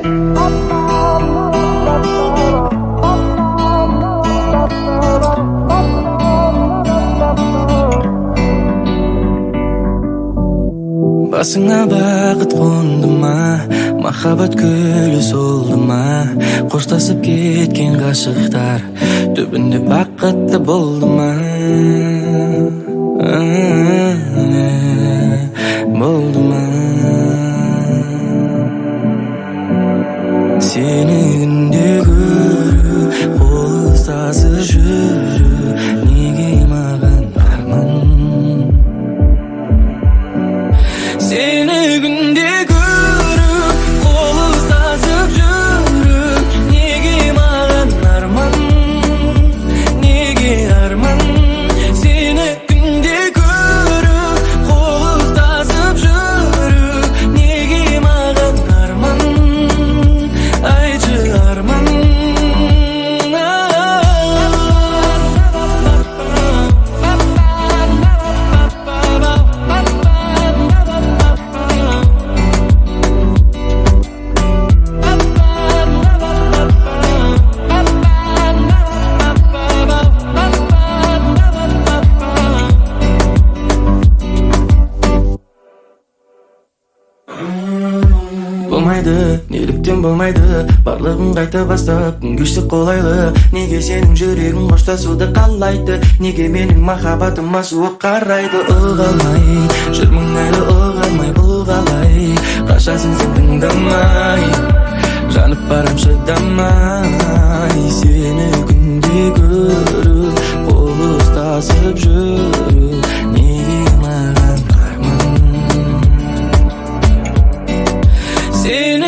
Басыңа бақыт қонды ма, махаббат гүлі солды ма? Қоштасып кеткен ғашықтар түбінде бақытты болды ма? Болды ма? Сені күнде көру, қол ұстасып жүру неге маған арман? Сені күнде көру, қол ұстасып жүру неге маған арман? Неге арман? Сені күнде көру, қол ұстасып жүру неге маған арман? Айтшы, арман. Болмайды, неліктен болмайды? Барлығын қайта бастап, күн кешсек қолайлы. Неге сенің жүрегің қоштасуды қалайды? Неге менің махаббатыма суық қарайды? Ұға алмай жүрмін әлі, ұға алмай. Бұл қалай? Қашасың сен тыңдамай, жанып барам шыдамай. Сені күнде көру, қол ұстасып жүру неге маған арман? Сені